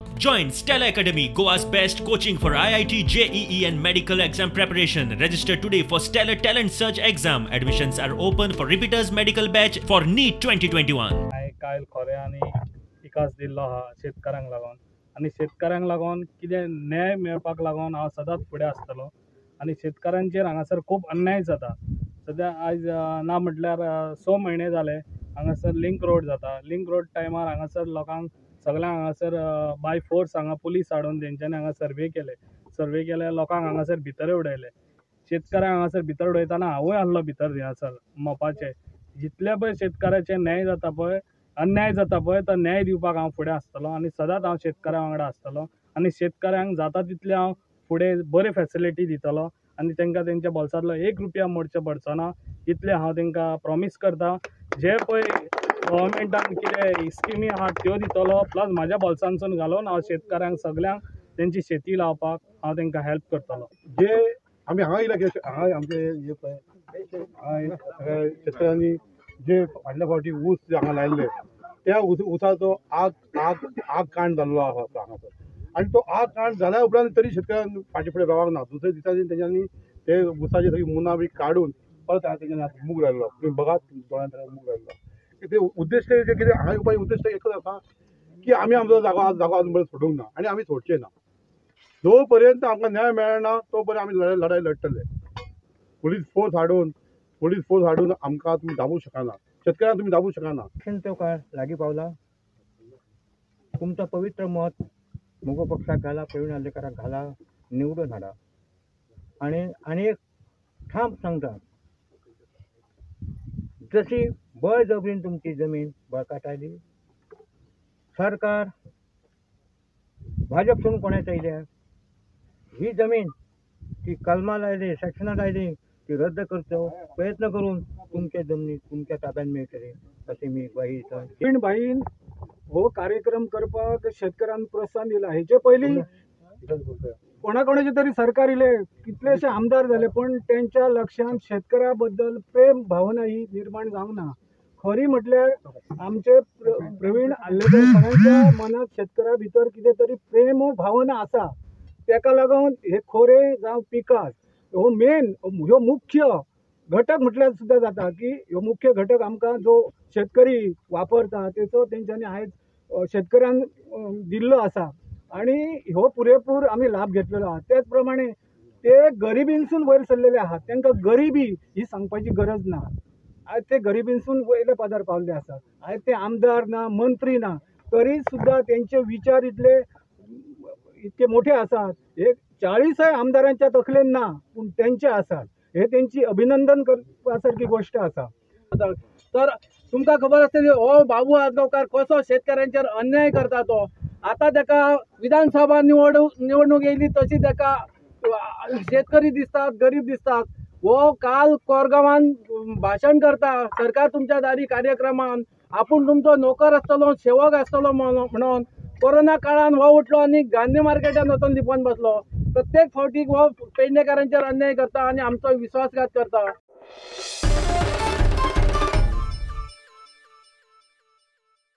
Join Stella Academy, Goa's best coaching for IIT, JEE and medical exam preparation. Register today for Stellar Talent Search exam. Admissions are open for repeaters medical batch for NEET 2021. हांवें कायल खोरे आनी विकास दिल्लो आहा शेतकारांक लागून आनी शेतकारांक लागून कितें न्याय मेळपाक लागून हांव सदांच फुडें आसतलो. आनी शेतकारांचेर हांगासर खूब अन्याय जाता. सद्या आयज ना म्हटल्यार 6 म्हयने जाले हांगासर लिंक रोड जाता. लिंक रोड टायमार हांगासर लोकांक सगळ्यांक हांगासर बाय फोर्स हांगा पुलीस हाडून तेंच्यांनी हांगा सर्वे केले. सर्वे केले, लोकांक हांगासर भितर उडयले. शेतकारांक हांगासर भितर उडयतना हांवूय आसलो भितर हांगासर मोपाचे. जितले पळय शेतकाराचे न्याय जाता पळय, अन्याय जाता पळय, तो न्याय दिवपाक हांव फुडें आसतलो आनी सदांच हांव शेतकारां वांगडा आसतलो आनी शेतकारांक जाता तितले हांव फुडें बरे फेसिलिटी दितलो आनी तांकां तेंच्या बोल्सांतलो 1 रुपया मोडचें पडचो ना इतलें हांव तांकां प्रोमीस करता. जे पळय गव्हर्मेंटान कितें स्किमी आहा त्यो दितलो, प्लस म्हाज्या बोल्सांसून घालून हांव शेतकारांक सगल्यांक तेंची शेती लावपाक हांव तांकां हेल्प करतलो. जे आमी हांगा येयला की हांगा आमचे जे पळय शेतकऱ्यांनी जे फाटल्या फावटी ऊस जे हांगा लायल्ले त्या ऊसाचो आग आग आग कांड जाल्लो आसा हांगासर. आनी तो आग कांड जाल्या उपरांत तरी शेतकऱ्यांक फाटीं फुडें रावंक ना. दुसऱ्या दिसांनी तेंच्यांनी ते ऊसाची सगळी मुनां बी काडून परत तेंच्यांनी मूग लायल्लो. तुमी बघात दोळ्यांत मूग लायल्लो. ते उद्देश कितें हांगा येवपाचें उद्देश एकच आसा की आमी आमचो जागो जागो अजून पर्यंत सोडूंक ना आनी आमी सोडचे ना. जो पर्यंत आमकां न्याय मेळना तो पर्यंत आमी लढाई लढटले. पुलीस फोर्स हाडून आमकां तुमी दाबूंक शकना, शेतकऱ्यांक तुमी दाबूंक शकना. तो काळ लागीं पावला. तुमचो पवित्र मत मगो पक्षाक घाला, प्रवीण आर्लेकाराक घाला, निवडून हाडा. आनी आनी एक ठाम सांगता, जशी बळजबरीन तुमची जमीन बळकाटायली सरकार भाजप सोडून कोणाच आयल्या, ही जमीन ती कलमां लायली, सेक्शनां लायली, ती रद्द करचो प्रयत्न करून तुमच्या जमनी तुमच्या ताब्यात मेळटली अशी मी ग्वाही दिता. प्रवीण भाईन हो कार्यक्रम करपाक शेतकऱ्यांक प्रोत्साहन दिलां. हेचे पयलीं कोणा कोणाचे तरी सरकार इले, कितलेशे आमदार जाले, पण तेंच्या लक्षांत शेतकऱ्या बद्दल प्रेम भावना ही निर्माण जावंक ना. खरी म्हटल्यार आमचे प्रवीण आर्लेकर सगळ्यांच्या मनांत शेतकऱ्या भितर कितें तरी प्रेम भावना आसा. तेका लागून हे खोरे जावं पिकास हो मेन ह्यो मुख्य घटक म्हटल्यार सुद्दां जाता की ह्यो मुख्य घटक आमकां जो शेतकरी वापरता तेचो तेंच्यांनी आयज शेतकऱ्यांक दिल्लो आसा आनी हो पुरेपूर आमी लाभ घेतलेलो आहा. तेच प्रमाणे ते गरिबीनसून वयर सरलेले आहात, तांकां गरिबी ही सांगपाची गरज ना. आयज ते गरिबीनसून वयले पदार पावल्ले आसात. आयज ते आमदार ना, मंत्री ना, तरी सुद्दां तेंचे विचार इतले इतके मोठे आसात. हे 40 आमदारांच्या तकलेन ना, पूण तेंचे आसात. हे तेंची अभिनंदन करपा सारकी गोश्ट आसा. तर तुमकां खबर आसतली हो बाबू आजगांवकार कसो शेतकऱ्यांचेर अन्याय करता तो. आतां ताका विधानसभा निवडणूक येयली तशी ताका शेतकरी दिसतात, गरीब दिसतात. हो काल कोरगांवान भाशण करता सरकार तुमच्या दारी कार्यक्रमान, आपूण तुमचो नोकर आसतलो, सेवक आसतलो म्हणून. कोरोना काळान हो उठलो आनी गांधी मार्केटान वचून लिपोवन बसलो. प्रत्येक फावटीक हो पेडणेकारांचेर अन्याय करता आनी आमचो विश्वासघात करता.